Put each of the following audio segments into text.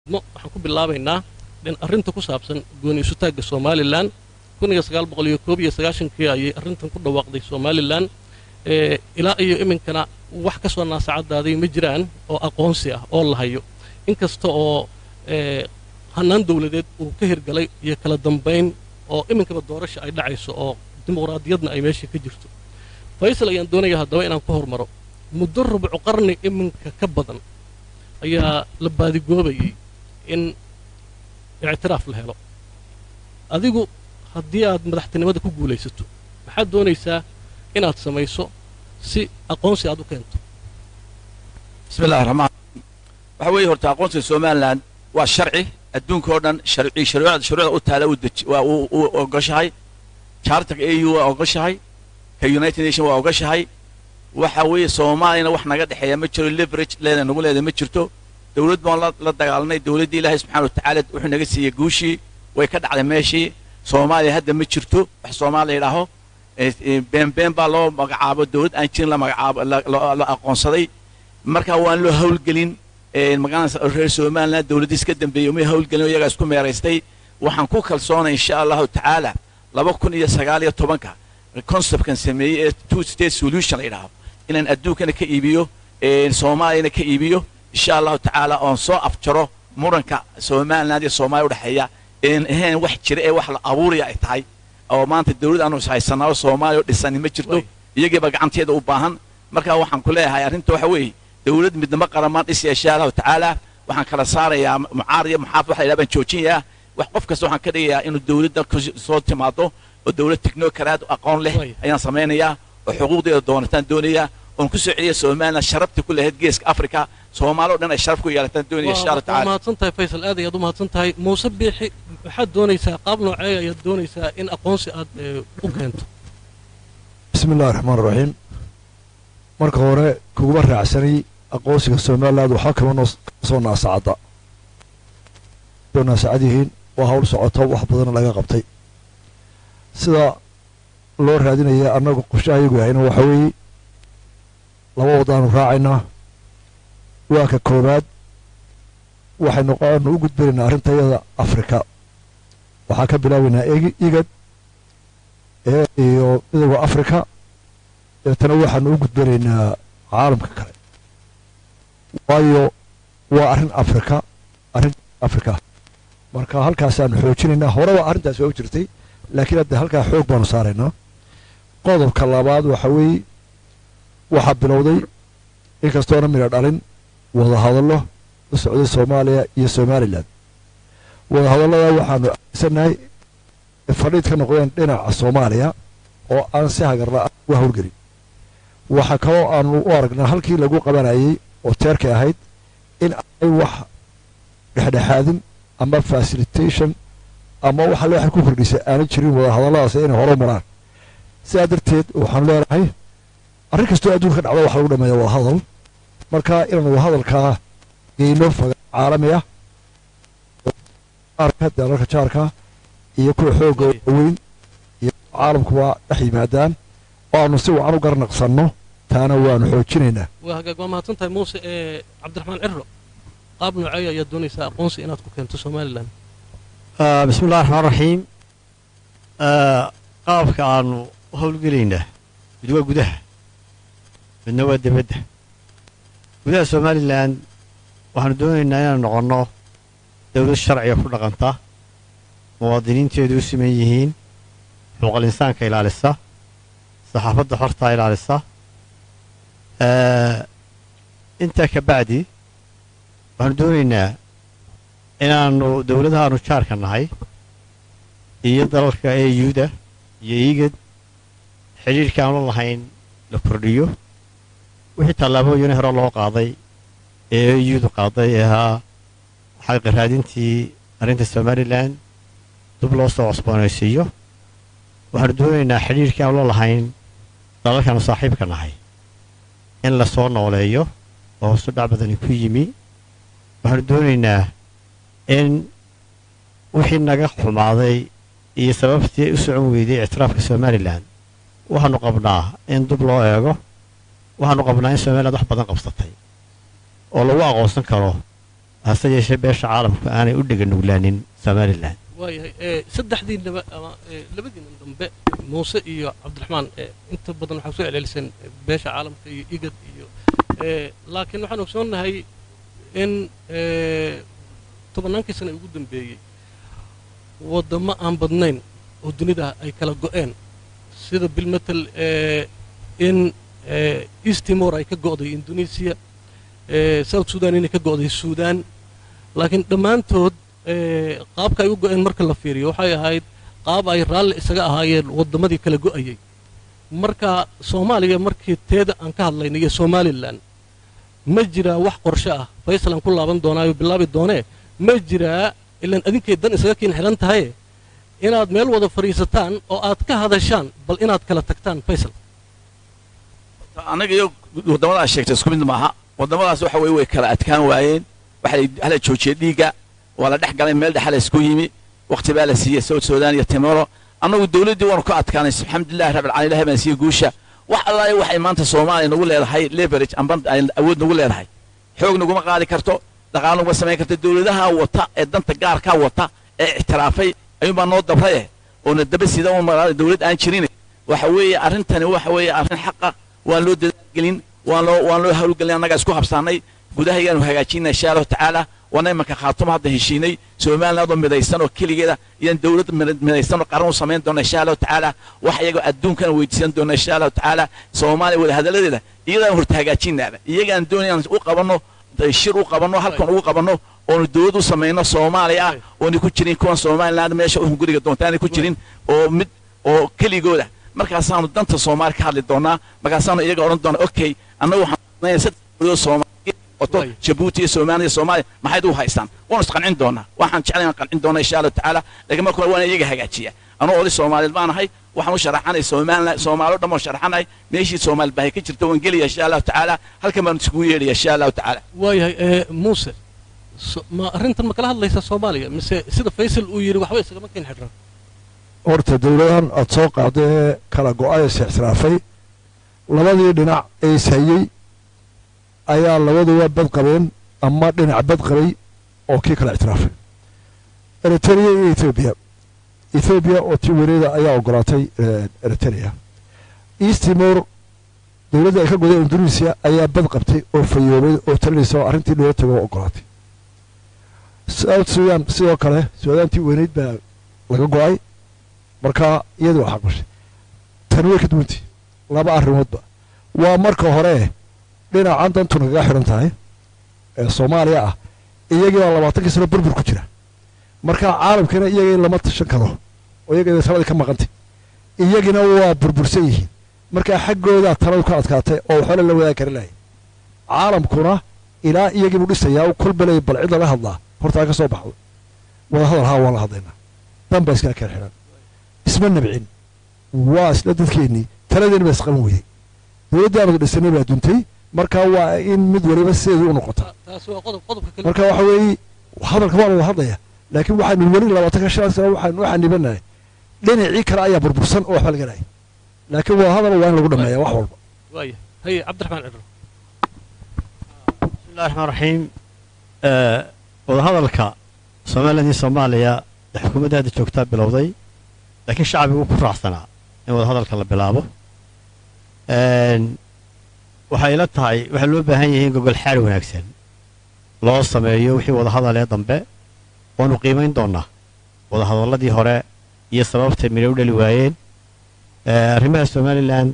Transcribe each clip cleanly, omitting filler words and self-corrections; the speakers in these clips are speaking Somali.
Waxaan ku bilaabaynaa arrinta ku saabsan gooni isutaagga Somalilan. 1991-kii ayay arrintan ku dhawaaqday Somalilan, ilaa iyo iminkana wax ka soo naasacadaaday ma jiraan oo aqoonsi ah oo la hayo, inkasta oo hannaan dawladeed uu ka hirgalay iyo kala dambayn oo iminkaba doorasha ay dhacayso oo dimuqraadiyadna ay meesha ka jirto. Faysal ayaan doonaya haddaba inaan ku hormaro. Muddo rubcu qarni iminka ka badan ayaa la baadigoobayay in ictiraaf la helo. Adigu haddii aad madaxtinimada ku guulaysato, maxaad doonaysaa inaad samayso si aqoonsi aad u keento? Bismi illahi raxmaan. Waxa weeye, horta aqoonsiga Somaliland waa sharci adduunka oo dhan sharci shuruucda shuruucda u taala u deji waa u ogoshahay. Charterka AU waa ogoshahay, ka United Nation waa ogoshahay. Waxa weeye, Soomaaliyana wax naga dhexeeya ma jiro, leverage leeda nagu leeda ma jirto. Dawlad baan la dagaalanay, dawladdii Ilaahay subxaana watacaala wuxuu naga siiyey guushii, way ka dhacday meeshii. Soomaaliya hadda ma jirto wax Soomaaliya yidhaaho. Been been baa loo magacaabo, dawlad aan jirin la magacaabo la aqoonsaday. Marka waan loo howlgelin magaalada reer Somaliland, dawladdiis ka dambeeyey umay howlgelin, iyagaa isku meeraystay. Waxaan ku kalsoonay insha Allahu tacaala 2019-ka conceptkan sameeyey ee two state solution la yidhaaho inaan adduunkana ka iibiyo, Soomaaliyana ka iibiyo insha Allahu tacaala, oon soo afjaro muranka Somaliland iyo Soomaaliya udhexeeya een ahayn wax jira ee wax la abuuraya ay tahay. Oo maanta dawlad aanu ishaysanaa oo Soomaaliya oo dhisani ma jirto, iyagiiba gacanteeda u baahan. Marka waxaan ku leeyahay arrinta waxa weeye, dawlad midnimo qaramaan dhisaya insha Allahu tacaala. Waxaan kala saarayaa mucaarad iyo muxaafid, waxa la yidhaha baan joojinayaa. Wax qof kasta waxaan ka dhigayaa inuu dawladda soo timaado oo dawlad technocrat aqoon leh ayaan samaynayaa oo xuquuqdeeda doonataan doonayaa, oon ku soo celiya Somaliland sharafta ku lahayd geeska Africa. Soomaali o dhan ay sharaf ku yeelataan doonaya insha Allah Waa tacaala. Mahadsan tahay Faysal, aad ayaad u mahadsan tahay. Muuse Biixi, maxaad doonaysaa? Qaab noocee ayaad doonaysaa in aqoonsi aad u keento? Bismi illahi raxmaan raxiim. Marka hore kuguma raacsanay aqoonsiga Somaliland. Waxaa kama noo soo naasacadda soo naasacad yihiin, waa hawl socoto, wax badanna laga qabtay. Sida loo raadinaya annagu qorshahayagu yahayna waxa weeye, laba waddaanu raacaynaa. Waa ka koowaad, waxay noqoanu u gudbinaynaa arrintayada Afrika. Waxaa ka bilaabaynaa IGAD ee iyo Midowda Afrika, deetana waxaanu u gudbinaynaa caalamka kale, waayo waa arrin Afrika, arrin Afrika. Marka halkaasaanu xoojinaynaa. Horeba arrintaas waa u jirtay, laakiin hadda halkaa xoog baanu saaraynaa. Qodobka labaad waxa weeye, waxaa bilowday, inkastoona midho dhalin, wadahadallo u socday Soomaaliya iyo Somaliland. Wadahadallada waxaanu aaminsanahay fadhiid ka noqdeen dhinaca Soomaaliya oo aan si hagarla uga howlgelin. Waxaa kaloo aanu u aragnaa halkii lagu qabanayey oo Teerkay ahayd in ay wax dhexdhexaadin ama facilitation ama waxa le waxay ku kordhisay aanan jirin wadahadalladaas inay hore maraan. Sidaa darteed waxaanu leenahay, arrin kastoo adduunka ka dhacda waxa lagu dhameeya wadahadal. Marka inaanu wadahadalkaa geyno faga caalami ah, jaarka, dalalka jaarka iyo kuwa xoogga weyn iyo caalamkuba dhex yimaadaan oo aanu si wacan u garnaqsanno, taana waanu xoojinaynaa. Waa hagaag, waa mahadsan tahay Muuse. Ee Cabdiraxmaan Ciro, qaab noocee ayaad doonaysaa aqoonsi inaad ku keento Somalilan? Bismi illahi raxmaan raxiim. Qaabka aanu u howlgelaynaa mid waa gudaha, midna waa dibadda. Gudaha Somalilan waxaanu doonaynaa inaanu noqonno dowlad sharciga ku dhaqanta, muwaadiniinteedu u siman yihiin, xuquuqal insaanka ilaalisa, saxaafadda xortaa ilaalisa. Intaa ka bacdi waxaanu doonaynaa inaannu dowladaha aanu jaarka nahay iyo dalalka AU-da iyo IGAD xidhiidhka aanu la lahayn la kordhiyo. Wixii tallaabooyin hore loo qaaday ee AU-du qaaday ee ahaa xaqa raadintii arrinta Somalilan dib loo soo cusboonaysiiyo. Waxaanu doonaynaa xidhiidhkii aanu la lahayn dalalkaanu saaxiibka nahay in la soo nooleeyo oo hoosu dhac badani ku yimi. Waxaanu doonaynaa in wixii naga xumaaday iyo sababtii u socon weyday ictiraafka Somalilan, waxaanu qabnaa in dib loo eego. Waxaanu qabnaa in Somaliland wax badan qabsatay oo lagu aqoonsan karo Hase yeeshee beesha caalamku aanay u dhega nuglaanin Somalilan. Waayahay, saddexdiinaba ama labadiina dambe, Muuse iyo Cabdiraxmaan, inta badan waxaa soo celceliseen beesha caalamka iyo IGAD iyo, laakiin waxaan ogsoonnahay in tobannaankii sana ugu dambeeyey waddamo aan badnayn oo dunida ay kala go'een, sida bilmetel in East Timor ay ka go'day Indonesia, South Sudan inay ka go'day Suudaan. Laakiin dhammaantood qaabka ay u go'een marka la fiiriyo waxay ahayd qaab ay raalli isaga ahaayeen waddamadii kala go'ayay. Marka Soomaaliya markii teeda aan ka hadlaynay iyo Somalilan, ma jiraa wax qorshe ah? Faysal aan ku laaban doonaayo, bilaabi doonee, ma jiraa ilaan adinkay dan isaga kiin xidhan tahay inaad meel wada fadhiisataan oo aad ka hadashaan bal inaad kala tagtaan, Faysal? Anaga iyo waddamadaas sheegtay isku mid maaha. Waddamadaas waxa weye way kala adkaan waayeen, waxa la joojiyey dhiigga, waa la dhex galay, meel dhexa la isku yimi, waqti baa la siiyey South Sudan iyo Timoro. Annagu dowladdii waanu ka adkaanay, alxamdulillahi rabbil caalamiin, Ilahay baan siiyey guusha. Wax allaale waxay maanta Soomaaliya nagu leedahay leverage amba awood nagu leedahay, xoog naguma qaadi karto, dhaqaalo naguma samayn karto. Dowladaha wata ee danta gaarkaa wata ee ictiraafay ayuunbaa noo dabraye oona daba sida un dowlad aan jirin. Waxa weeye arrintani waxa weeye arrin xaqa, waan loo dadaalgelin, waan loo hawlgelin. Annagaa isku habsaanay, gudahaygaanu hagaajinaa insha Allahu tacaala. Waana imanka Khaatumo hadda heshiinay, Somaliland oo midaysan oo keligeeda iyaan dowlad midaysan oo qaran u samayn doona insha Allahu tacaala. Wax iyaga adduunkana weydiisan doona insha Allahu tacaala. Soomaaliya wada hadalladeeda iyadaan horta hagaajinaaba, iyagaan doonay inaan u qabanno shir, u qabanno halkan ugu qabanno oonu dowlad u samayno Soomaaliya ah, oona ku jirin kuwan Somaliland meesha u guriga doontaanay ku jirin, oo mid oo keligooda. Markaasaanu danta Soomaali ka hadli doonaa, markaasaanu iyaga odhan doonaa, okay, annagu waxaan saddex dowladood Soomaaliya oto Jabuuti iyo Soomaaliya, Soomaaliya maxayd u haystaan? Waanu isqancin doonaa, waxaan jeclay inaan qancin doonaa insha Allahu tacaala. Laakiin marka hore waan iyaga hagaajiya. Anuu oday Soomaaliyeed baan ahay, waxaan u sharaxanay Somaliland, Soomaali o dhan baan sharaxanay. Meeshii Soomaali baahi ka jirta waan gelaya insha Allahu tacaala, halkan baan isugu yeedhaya insha Allahu tacaala. Waayahay, Muuse, ma arrintan ma kala hadlaysaa Soomaaliya, mise sida Faysal uu yidhi waxba isagama keen xidhan? Horta dowladahan aad soo qaaday ee kala go-ay is ixtiraafay, labadii dhinac ee ishayey ayaa labaduba bad qabeen ama dhinac bad qabay oo kii kala ictiraafay, Eritrea iyo Ethiopia. Ethiopia oo tii wareeda ayaa ogolaatay Eritrea. East Timor dowladda ay ka goday Indonesia ayaa bad qabtay oo fayoobay oo talinaysa oo arrintii loola tago oo ogolaatay. South Sudan sidoo kale, Suudaantii weyneyd baa laga go-ay, marka iyadu waa xaqbashay. Tani way ka duwantii laba arrimoodba. Waa marka hore dhinacan dantu nagaga xidhan tahay ee Soomaaliya ah, iyagii baa 20kii sano burbur ku jira. Marka caalamkana iyagii lama tashan karo oo iyaga taladii ka maqantay, iyagina waa burbursan yihiin. Marka xaggoodaa taladu ka adkaatay oo waxba la wadaagi kari lahay. Caalamkuna ilaa iyagii buu dhisayaa kolbaley, bal cid lala hadlaa horta ka soo baxdo. Wada hadal haa, waan la hadlaynaa, dan baa iskala kala xidhan, isma nabcin, waa isla dadkeennii, taladeeni baa isqaban weyday, dowladdaanu dhisanay baa duntay. Marka waa in mid waliba sideedu u noqota. Taasi waa qodob. Qodobka kale. Marka waxa weeye hadalka waa la wada hadlaya, laakiin waxaanu weli 25 sano waxaanu u xanibanahay dhinacii kale ayaa burbursan oo waxba laga lahay. Laakiin wada hadal waa in lagu dhameeya wax walba. Waaya, haye, Cabdiraxmaan Cidro. Bismillahi raxmaan raxiim. Wadahadalka Somaliland iyo Soomaaliya xukuumadda hadda joogtaa bilowday, laakiin shacbigu ku raacsanaa in wadahadalka la bilaabo. Waxay ila tahay waxaa loo baahan yahay in gogol xaar wanaagsan loo sameeyo wixii wadahadalee dambe. Waanu qiimayn doonnaa wadahadalladii hore iyo sababtay midho u dhali waayeen. Arrimaha Somaliland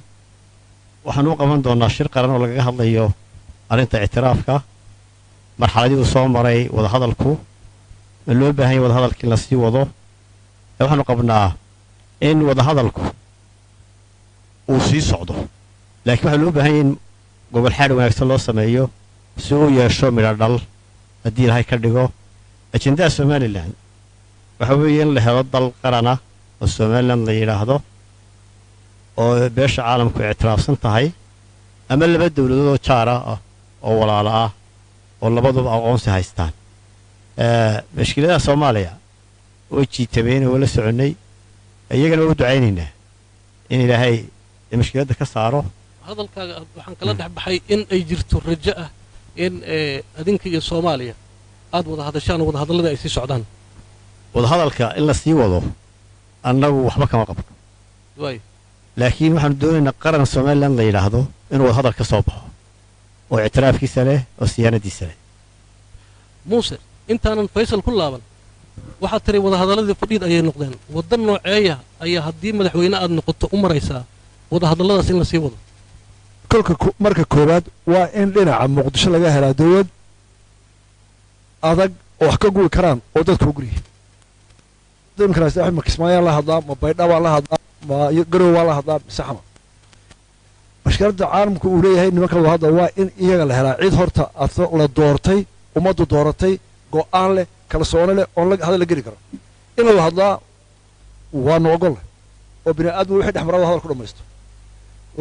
waxaanu u qaban doonnaa shir qaran oo lagaga hadlayo arrinta ictiraafka, marxaladii uu soo maray wadahadalku, ma loo baahan yahay wadahadalka in la sii wado. Waxaanu qabnaa in wadahadalku uu sii socdo, laakiin waxaa loo baahan yahay in gogol xaadh wanaagsan loo sameeyo si uu yeesho midho dhal haddii Ilaahay ka dhigo. Ajendaha Somaliland waxa weeye in la helo dal qarana oo Somaliland la yidhaahdo oo beesha caalamku ictiraafsan tahay, ama laba dowladood oo jaara ah oo walaalo ah oo labaduba aqoonsi haystaan. Mashkiladaha Soomaaliya way jiitameen oo la soconnay, iyagana waa u ducaynaynaa in Ilaahay mashkiladda ka saaro. Hadalkaaga waxaan kala dhex baxay in ay jirto rajo ah in adinka iyo Soomaaliya Aad wada hadashaan oo wadahadallada ay sii socdaan. Wadahadalka in la sii wado annagu waxba kama qabno. Waay. Laakiin waxaanu doonaynaa qaran Somaliland la yidhaahdo inuu wadahadal ka soo baxo oo ictiraafkiisa leh oo siyaanadiisa leh. Muuse, intaanan Faysal ku laaban, waxaad tiri wadahadalladii fadhiid ayay noqdeen. Waddo nooceeya ayaa haddii madaxweyne aad noqoto u maraysaa wadahadalladaas in la sii wado? Kolka marka koowaad waa in dhinaca Muqdisho laga helaa dowlad adag oo wax ka gubi karaan oo dadka u guryihi. Ma Kismaayaan la hadlaa, ma Baydha baa la hadlaa, ma Garow waa la hadlaa, mise Xama? Mashkiladda caalamku uu leeyahay nimanka wada hadla waa in iyaga la helaa cid horta la doortay, ummaddu dooratay, go'aan leh, kalsoone leh, oon hadal la geli karo. In la wada hadlaa waanu ogol leh oo bini aadmigu wixii dhex maraa hadal ku dhamaysto.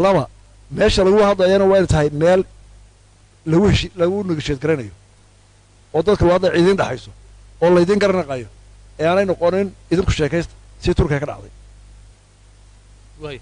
Laba, meesha lagu hadlayana waa inay tahay meel lagu heshi lagu negotiate garanayo oo dadka wada hadlaya idiin dhexayso oo laydin garanaqayo, ee aanay noqonin idinku sheekaysta si Turkiya ka dhacday. Waay.